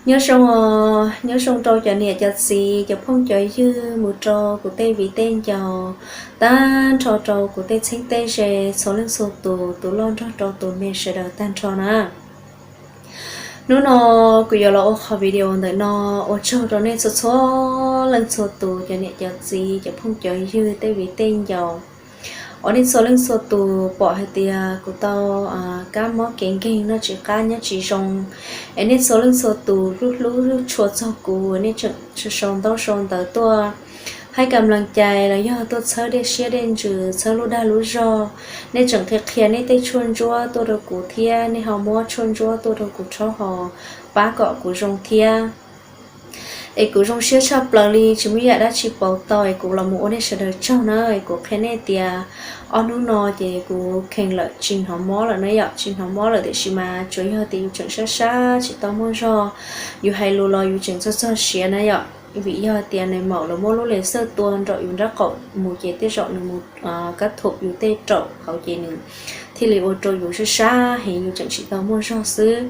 Nyob zoo os, nyob zoo rau cov niam cov txiv, cov phooj cov ywg, mus rau kuv tej viv tej ncaus, tag nrho rau kuv tej txheeb tej ze, txhua leej txhua tus, tus loj nrog rau tus me sawv daws tag nrho na. Hnub no kuv yuav los ua qhov video ntawm no ua tsaug rau nej txhua txhua leej txhua tus, cov niam cov txiv, cov phooj cov ywg, tej viv tej ncaus, uas nej txhua leej txhua tus pom hais tias kuv tau kab mob kev nkeeg, noj tsis qab nyob tsis zoo, es nej txhua leej txhua tus hlub hlub tshua txog kuv, nej tseem sau ntaub sau ntawv tuaj haib kam lees cai los yog tuaj txhawb dej siab dej ntsws, txhawb lub dag lub zog. Nej tseem qhia qhia nej tej tshuaj ntsuab tuaj rau kuv thiab, nej ho muab tshuaj ntsuab tuaj rau kuv rhaub haus pab kom kuv zoo thiab. Es kuv zoo siab tshaj plaws li, tsis muaj yam dab tsi pauv tau, es kuv los mus ua nej sawv daws tsaug na. Es kuv qhia nej tias ob hnub no ces kuv kheev lawm, tsis hnov mob lawm na yom, tsis hnov mob lawm, tiam sis mas tsuas yog tias yus tseem sab sab tsis tau muaj zog, yus hais lus los yus tseem txog txog siav na yom, vim yog tias nws maum lawv muab lub les xawj tua nraum yus nrab qaum mus ces tej zaum nws mus kab thum yus tej raum hauv ces nws thiaj li ua rau yus sab sab heev, yus tseem tsis tau muaj zog xwb.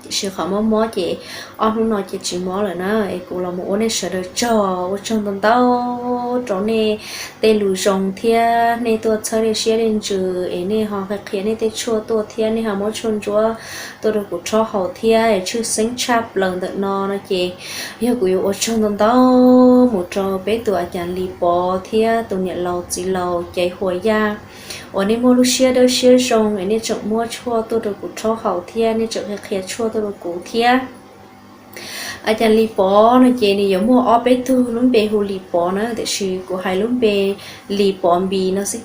Tiam sis qhov mob mob ces ob hnub no ces tsis mob lawm na. Es kuv los mus ua nej sawv daws tsaug, ua tsaug ntau ntau rau nej tej lus zoo thiab nej tuaj txhawb dej siab dej ntsws, es nej ho qhia qhia nej tej tshuaj tuaj thiab nej ho muab tshuaj ntsuab tuaj rau kuv rhaub haus thiab, es tshwj xeeb tshaj plaws ntawm no no ces yog kuv yuav ua tsaug ntau ntau mus rau peb tus a cas Lis Pov thiab tus niam laus txiv laus Caiv Huas Yaj, uas nej muaj lub siab dawb siab zoo es nej tseem muab tshuaj tuaj rau kuv rhaub haus thiab nej tseem qhia qhia tshuaj tuaj rau kuv thiab. A cas Lis Pov no ces nws yuav muaj ob peb tug lub npe hu Lis Pov na, tiam sis kuv hais lub npe Lis Pov Npis no xwb ces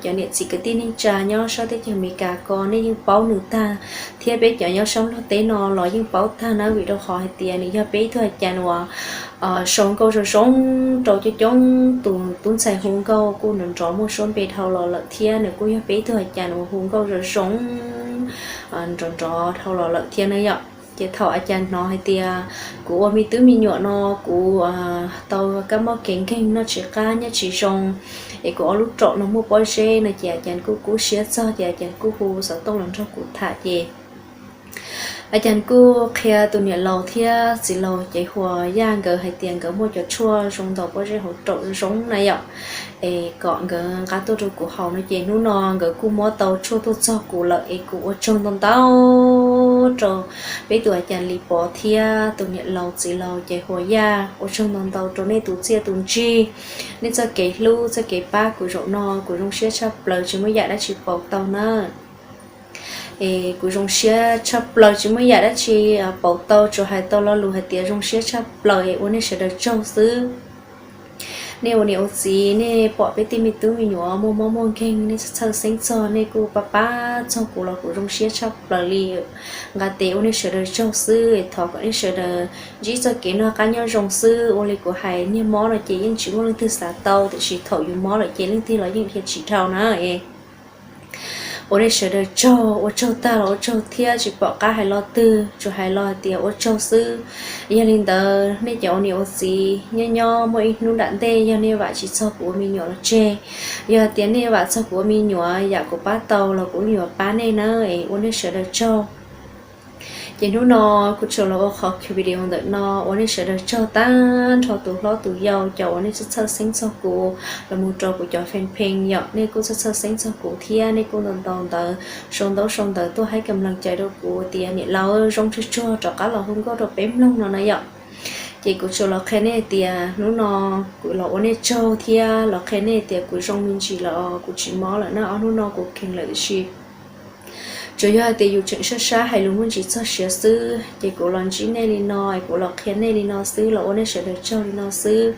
cov niam txiv kwv tij neej tsa nyob sab teb chaws Amelikas ko nej yeej paub nws tag, thiab peb cov nyob sab Nplog teb no los yeej paub tag na, vim rau qhov hais tias nws yog peb ib tug a cas uas sau nkauj zoo zoo rau coob coob tus tub ntxhais hu nkauj kuj nrov nrov muaj suab npe dhau los lawm thiab nws kuj yog peb ib tug a cas uas hu nkauj zoo zoo nrov nrov dhau los lawm thiab na yom. Ces thaum a cas hnov hais tias kuv ua me tub me nyuam no kuv tau kab mob kev nkeeg, noj tsis qab nyob tsis zoo, es kuv ob lub raum no muaj pob zeb no ces a cas kuj kub siab txog ces a cas kuj hu xov tooj los nrog kuv tham ces a cas kuj qhia tus niam laus thiab txiv laus Caiv Huas Yaj nkawd hais tias nkawd muaj cov tshuaj zoo ntaus pob zeb hauv raum zoo na yom, es kom nkawd nqa tuaj rau kuv haus no ces hnub no nkawd kuj muab tau tshuaj tuaj txog kuv lawm es kuv ua tsaug ntau ntau rau peb tus a cas Lis Pov thiab tus niam laus txiv laus Caiv Huas Yaj, ua tsaug ntau ntau rau nej tus txiaj tus ntsig, nej txoj kev hlub txoj kev pab kuv zaum no kuv zoo siab tshaj plaws tsis muaj yam dab tsi pauv tau na. Es kuv zoo siab tshaj plaws tsis muaj yam dab tsi pauv tau, tsuas hais tau lo lus hais tias zoo siab tshaj plaws es ua nej sawv daws tsaug xwb. Nej ua niam ua txiv nej pom peb tej me tub me nyuam muaj mob muaj nkeeg nej txhawj xeeb txog nej kuj pab pab txog kuv los kuv zoo siab tshaj plaws li. Nqa tes ua nej sawv daws tsaug xwb, thov kom nej sawv daws ntsib txoj kev noj qab nyob zoo xwb. Ua li kuv hais niag mob no ces yeej tsis muaj leej twg xav tau, tiam sis thaum yus mob lawm ces leej twg los yeej dhia tsis dhau na. Ua nej sawv daws tsaug, ua tsaug tag los ua tsaug thiab tsis pom qab hais lo twg, tsuas hais lo hais tias ua tsaug xwb. Yog li ntawd nej cov ua niam ua txiv nyob nyob muaj ib hnub nram ntej yog nej vam tsis txog kuv ua me nyuam los tseg, yog tias nej vam txog kuv ua me nyuam yam kuv pab tau los kuv yuav pab nej na, es ua nej sawv daws tsaug. Ces hnub no kuv tsuas los ua qhov video ntawm no ua nej sawv daws tsaug tag nrho tus hlob tus yau cov uas nej txhawj xeeb txog kuv los mus rau kuv cov fan page yom, nej kuj txhawj xeeb txog kuv thiab nej kuj ntau ntau ntawd sau ntaub sau ntawv tuaj haib kam lees cai rau kuv tias niam laus zoo tsuag tsuag rov qab los hu nkauj rau peb mloog no na yom. Ces kuv tsuas los qhia nej tias hnub no kuv los ua nej tsaug thiab los qhia nej tias kuv zoo me ntsis lawm, kuv tsis mob lawm na, ob hnub no kuv kheev lawm tiam sis tsuas yog hais tias yus tseem sab sab hais lus muaj ntsis txog siav xwb, ces kuv los ntsib nej li no, kuv los qhia nej li no xwb, los ua nej sawv daws tsaug li no xwb.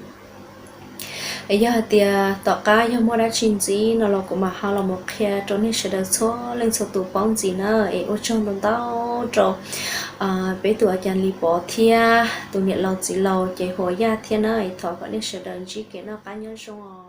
Es yog hais tias tom qab yog muaj dab tsi ntxiv no los kuv mam ho los mus qhia rau nej sawv daws txhua leej txhua tus paub ntxiv na. Es ua tsaug ntau ntau rau peb tus a cas Lis Pov thiab tus niam laus txiv laus Caiv Huas Yaj thiab na, es thov kom nej sawv daws ntsib kev noj qab nyob zoo os.